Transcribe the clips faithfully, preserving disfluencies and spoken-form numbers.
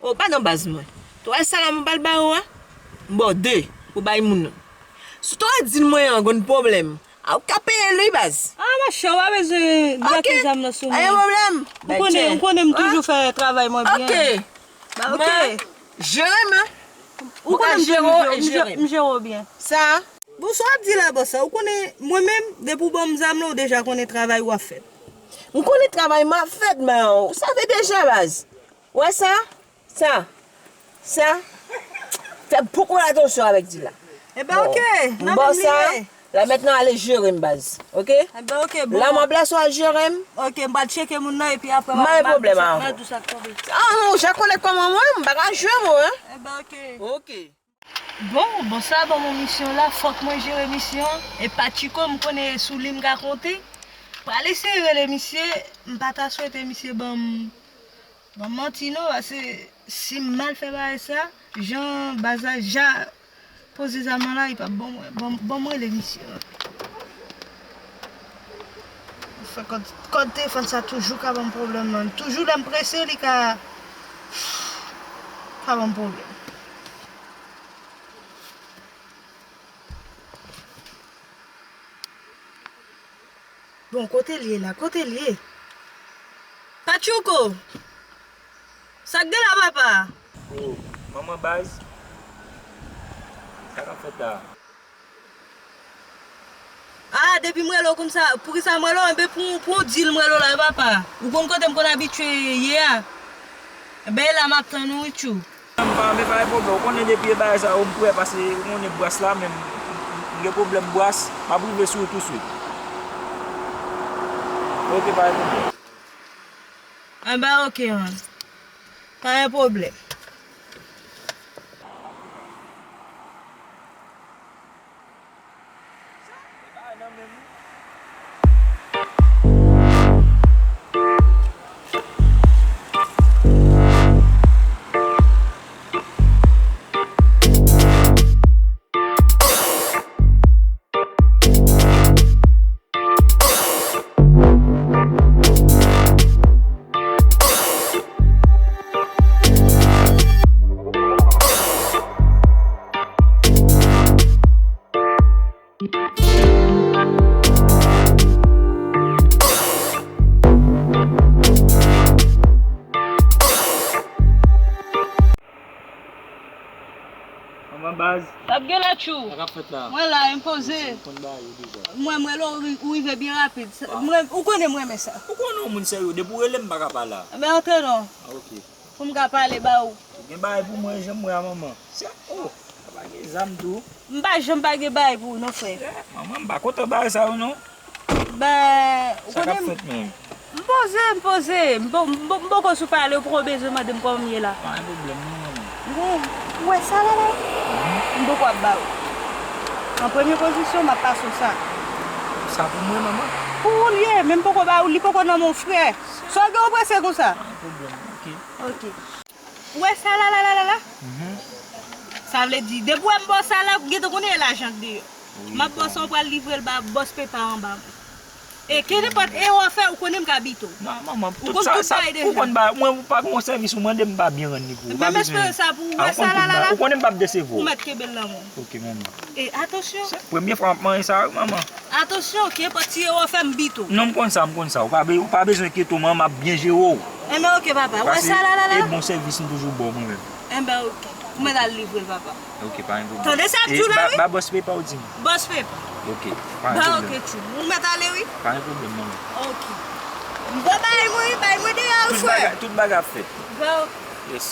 Ou pa nan baz mwen. Ou wè sa la mwen pral ba ou a? M ba w de pou bay moun nan. Si w ta di l mwen an gon pwoblèm, a ou ka peye l wi baz. Ah, monchè, ou pa bezwen bloke zam nan sou mwen. Anyen pwoblèm. Ou konnen, ou konnen m toujou fè travay mwen byen. Ok. Ba, ok. Mwen, jere m, hein. Ou konnen m toujou jere, m jere w byen. Sa? Bon, sa w ap di la, bòs la, ou konnen, mwen menm, depi w ban m zam nan, ou deja konnen travay w ap fè. M konnen travay m ap fè, men ou save deja, baz. Ou wè sa? Sa? Sa? Fè poko atansyon avèk di la. Enben, ok, nan menm liye. La mentnan ale jere m, baz. Ok? Enben, ok, bon. La m ap lese w al jere m. Ok, m pral tcheke moun nan, epi apre, m ap di sa k tonbe. Ah non, ou ja konnen kòman mwen, m pa ka jwe, mwen. Enben, ok. Ok. Bon, bòs la ban mwen misyon la, fòk mwen jere misyon an. E Patchiko, m konnen sou li m ka konte. Pral eseye rele misye, m pa ta swete misye ban m, ban m manti non, paske si m mal fè bagay sa, jan baz la ja poze zam nan la, li p ap ban mwen, ban, ban mwen rele misye. Fè kòd, kòd telefòn sa toujou ka ban m pwoblèm, man. Toujou lè m prese, li ka, ka ban m pwoblèm. Bon, kote l ye la? Kote l ye? Patchouko! Sa k gen la, papa? Oh, manman baz. Sa k ap fèt la? Ah, depi m rele w konsa, poukisa m rele w? Enben, pou, pou w di l m rele w la, wi, papa. Ou konn kote m konn abitye ye a? Enben, e la m ap tann ou, wi, tchou. M pa, men pa gen pwoblèm. Ou konnen depi e bagay sa yo, m prè, paske ou konnen bwas la, men m, m, m gen pwoblèm bwas, m ap rive sou ou touswit. Ok, pa gen pwoblèm. Enben, ok, man. Pa gen pwoblèm. Manman baz. T ap gen la tchou. Sa k ap fèt la? Mwen la, m poze. Ou konn bagay yo deja. Mwen, mwen la, ou ri-, ou rive byen rapid. Sa, mwen, ou konnen mwen renmen sa. Ou konnen yon moun serye, depi w rele m, m pa ka pa la. Enben, antre non. Ah, ok. Pou m ka pale ba ou. Ou gen bagay pou mwen, jan m wè a, manman. Se, oh, sa pa gen zam tou. M pa janm pa gen bagay pou ou non, frè. Eh, manman, m pa kontan bagay sa yo non. Ben, ou konnen m poze, m poze. M po-, m po-, m poko sou pale, ou poko bezwen mande m kòman m ye la. Pa gen pwoblèm non, manman. Bon, ou wè sa la la? M poko ap ba ou. An premye pozisyon, m ap pase w sa. Sa pou mwen, manman? Pou ou l ye, men m poko ba ou, li poko nan men w, frè. Sa w gen w prese konsa? Pa gen pwoblèm, ok. Ok. Ou wè sa la, la, la, la, la? Mhm. Sa vle di, depi w wè m ba w sa la, gentan konnen e lajan k deyò. Wi, m ap ba w sa, w pral livre l ba bòs pepa anba mwen. E kenenpòt erè w fè, ou konnen m ka bite w. Non, manman, tout sa, sa, ou konn ba, mwen, ou pa gen yon sèvis ou mande m, m pa byen rann li pou ou. Ou pa bezwen. Ou konnen m p ap desevwa w. Ou mèt kenbe l nan men w. Ok, manman. E atansyon. Se premye fwa m ap manyen sa, wi, manman. Atansyon, kenenpòt ti erè w fè, m bite w. Non, m konn sa, m konn sa. Ou pa be-, ou pa bezwen enkyete w, manman, m ap byen jere w. Enben, ok, papa. Ou wè sa la, la, la? Paske e bon sèvis m toujou ba w, mwen menm. Enben, ok. Ou mèt al livre l, papa. Ok, pa gen pwoblèm. Tande sa m di w la, wi. E ba, ba bòs pepa w di m. Bòs pepa. Ok, pa gen pwoblèm. Ba, ok, tchou. Ou mèt ale, wi. Pa gen pwoblèm, manman. Ok. Bon, bay mwen, wi, bay mwen deyò, wi, frè. Tout bagay, tout bagay ap fèt. Ba, ok. Yes.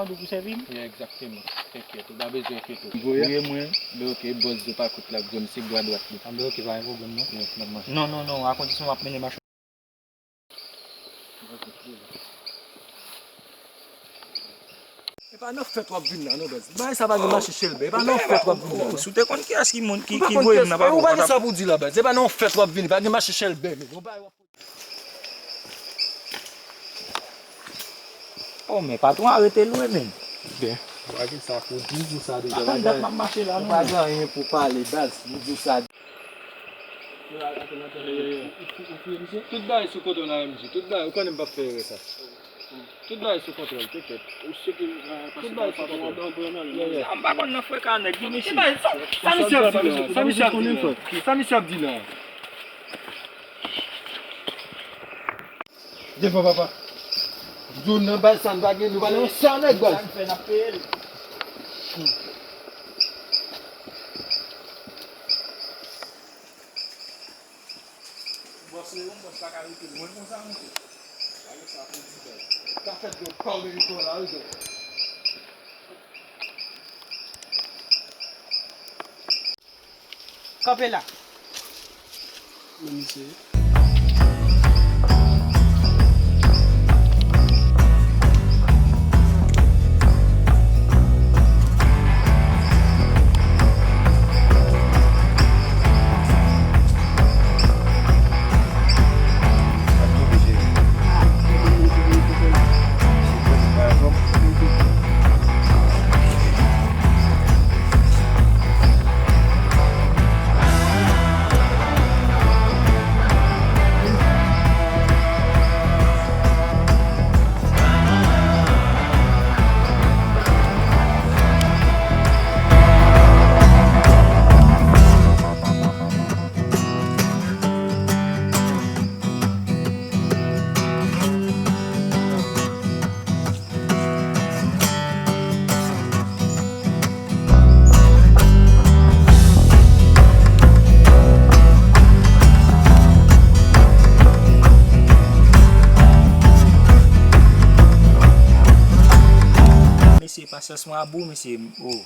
Pou sèvi m? Yeah, egzakteman. Enkyèt, ou pa bezwen enkyete w. Voye mwen, ben oke, bòs zo pa kout la, granm se bwa dwat li. Ah, ben oke, pa gen pwoblèm non. Yeah, n ap mache. Non, non, non, a kondisyon w ap mennen machandiz. E pa nan fèt w ap vin la non, baz. Bagay sa pa gen mache chelbè. E pa nan fèt w ap vin la non. Si w te konn kiyès ki moun ki, ki voye m nan, pa gen sa pou di la, baz. E pa nan fèt w ap vin, pa gen mache chelbè, men. Bon, bagay w ap Oh, men patwon an rete lwen, men. Ben, w a gen sa pou di, di sa deja. Atann dat m ap mache la, non. Pa gen anyen pou pale, baz. Li di sa. Tout bagay sou kontwòl la, M J. Tout bagay, ou konnen m p ap fè erè sa. Tout bagay sou kontwòl, tenkèt. Tout bagay sou kontwòl. Yeah, yeah. M pa konn nan frekan nèg, vin isit. Sa misye ap di la? Sa misye ap di la? Sa misye ap di la? Devan papa. Di w nan baz sa, n pa gen, nou pa nan yon sa nèg, baz. Sa n fè, n ap peye l. Bòs yo, yon bòs pa ka rete lwen konsa, monchè. Gade sa pou di bèl. Sa fèt de pa w de lekòl la, wi, bèl. Kanpe la. Men misye. Mesye, pasyans mwen a bout, mesye. Oh.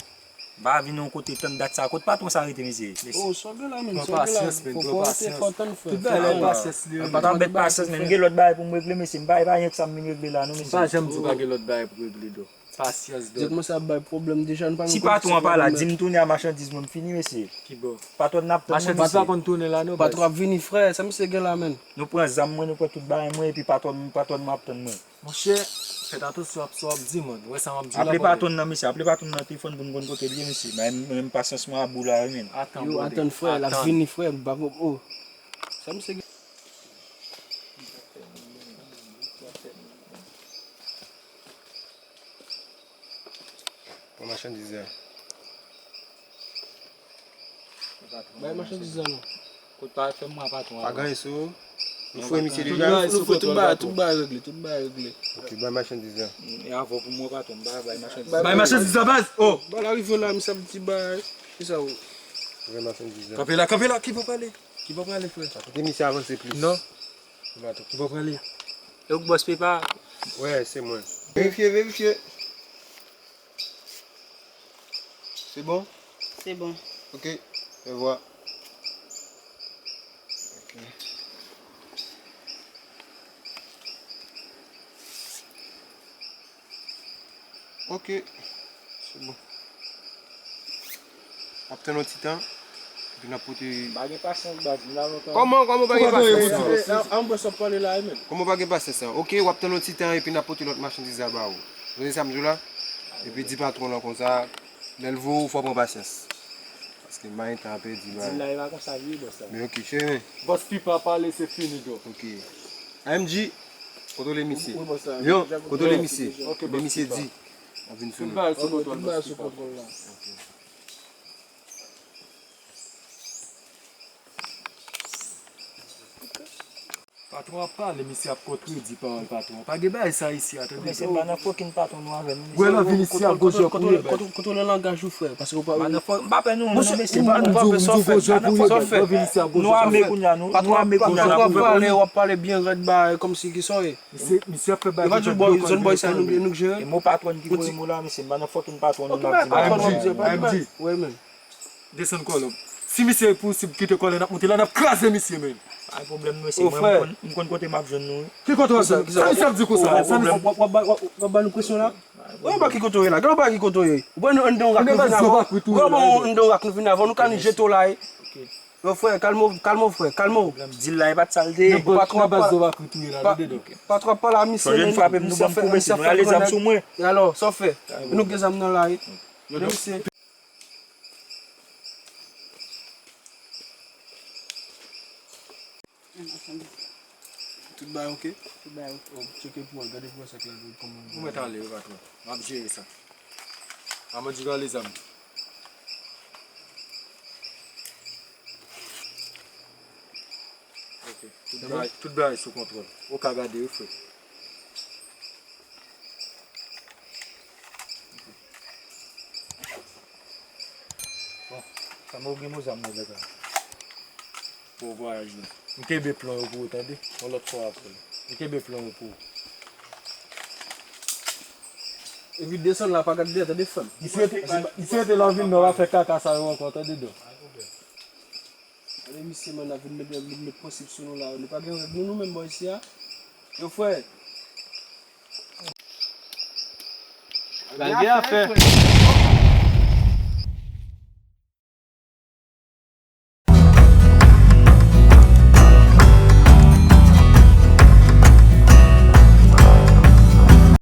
M pa vin yon kote tann dat sa. Kot patwon sa rete, mesye? Oh, sa w gen la, menm, sa w gen la. Pran pasyans, menm, pran pasyans. Tout bagay la pasyans li ye. Pa t ap met pasyans, menm, gen lòt bagay pou m regle, mesye. M pa, e pa yenk sa m vin regle la, non, mesye. M pa janm di w pa gen lòt bagay pou regle, dò. Pasyans, dò. Di w kòmanse ap bay pwoblèm deja, nou pa menm konn si patwon an pa la, di m tounen a machandiz mwen, m fini, mesye. Ki bò? Patwon n ap tann mwen, mesye. Patwon pa konn tounen la, non, baz. Patwon ap vini, frè. Sa misye gen la, menm? Nou pran zam mwen, nou pran tout bagay mwen, epi patwon, patwon mwen ap tann mwen. Monchè, fèt atansyon ak sa w ap di, man. Ou wè sa m ap di w la, aple patwon nan, mesye. Aple patwon nan telefòn pou n konn kote l ye, mesye. Mwen menm, pasyans mwen a bout la, wi, menm. Yo, atann, frè, l ap vini, frè. M pa ko-, oh. Sa misye gen? Pran machandiz la. Bay machandiz la non. Kout pa fè mwen patwon. Pa gen anyen sou ou. Nou fouye misye deja. Nou fouye tout bagay, tout bagay regle, tout bagay regle. Ok, bay machandiz la. E avè w pou mwen patwon, bay, bay machandiz la. Bay machandiz la, baz. Oh. Ba la rive la, misye ap di bay. Kisa ou? Bay machandiz la. Kanpe la, kanpe la, ki pa prale? Ki pa prale, frè? Kite misye avanse plis. Non. Ki pa prale? E ou k bòs pepa? Wè, se mwen. Verifye, verifye. Se bon? Se bon. Ok, fè vwa. Ok. Ok, se bon. N ap tann yon ti tan. Epi n ap pote. M pa gen pasyans, baz, m la lontan. Kòman, kòman w pa gen pasyans? An, an, bwè sa w ap pale la, menm. Kòman w pa gen pasyans sa? Ok, w ap tann yon ti tan epi n ap pote lòt machandiz la ba ou. Ou tande sa m di w la? Epi di patwon lan konsa, lè l voye w, fò w pran pasyans. Paske m pa gen tan a pèdi, baz. Di l la, e pa konsa l ye, bòs la. Men ok, cheri. Bòs Pipa pale, se fini, dò. Ok. A M G, kontwole misye. Wi, bòs la. Lion, kontwole misye. Ok, bòs Pipa. Men misye di, ap vin sou nou. Tout bagay sou kontwòl, bòs Pipa. Ok. Patwon ap pale, misye ap kontredi pawòl patwon. Pa gen bagay sa isi a, tande. Mesye, m pa nan fokin patwon nou avè nou, mesye. Wè, nan vin isi a, gwo jè pou ye, bèl. Kontwole langaj ou, frè, paske ou pa. M pa nan fo-, m pa pè nou, non, mesye. Ou pa fè sa w fè. Nou ame kounye a, nou, nou ame kounye a, n ap ouvè. W ap pale, w ap pale byen rèd, ba, kòmsi ki sa w ye. Misye, misye ap fè bagay. Yo pa di w bòy, zòn bòy sa, nou, nou k jere. E mo patwon ki voye mo la, mesye, m pa nan fokin patwon nou, m ap di. M D, M D. Wè, men. Desann kòlè w. Si misye posib kite kòlè, n ap monte la, n ap kraze misye, men. Pa gen pwoblèm, mesye. Mwen, m konn, m konn kote m ap jwenn nou. Ki kote w ap jwenn? Sa misye ap di konsa? Sa misye ap di? W ap ba nou presyon la? Wè, w ap ba ki kote w ye la? Gade w ap ba ki kote w ye? Ou wè nou anndan yon rak, nou vin avè w. Wè, bon, anndan yon rak, nou vin avè w, nou ka vin jete w la, e. Yo, frè, kalme w, kalme w, frè, kalme w. Pwoblèm, dil la, e pa t sa l te ye. Patwon ap pale a misye, men misye ap fè grenn. E alò, sa w fè? Nou gen zam nan la, e. Men misye. Tout bagay oke? Tout bagay oke. Oh, tcheke pou wè, gade pou wè sa k la, kòman. Ou mèt ale, wi, patwon. M ap jere sa. Amadjira lezam. Ok. Tout bagay, tout bagay sou kontwòl. Ou ka gade, wi, frè. Bon, sa mwen gen mo zam nan, bèk la. Bon vwayaj nou. M kenbe plan yo pou ou, tande? Yon lòt fwa apre. M kenbe plan yo pou ou. Epi desann la, pa gad dèyè, tande, frè m. Misye te, misye te nan vin nan, w ap fè kaka sa yo ankò, tande, don. Gade misye, man, ap vin met, vin met prensip sou nou la. Nou pa gen règ nou, nou menm bò isi a. Yo, frè. Bagay gen afè.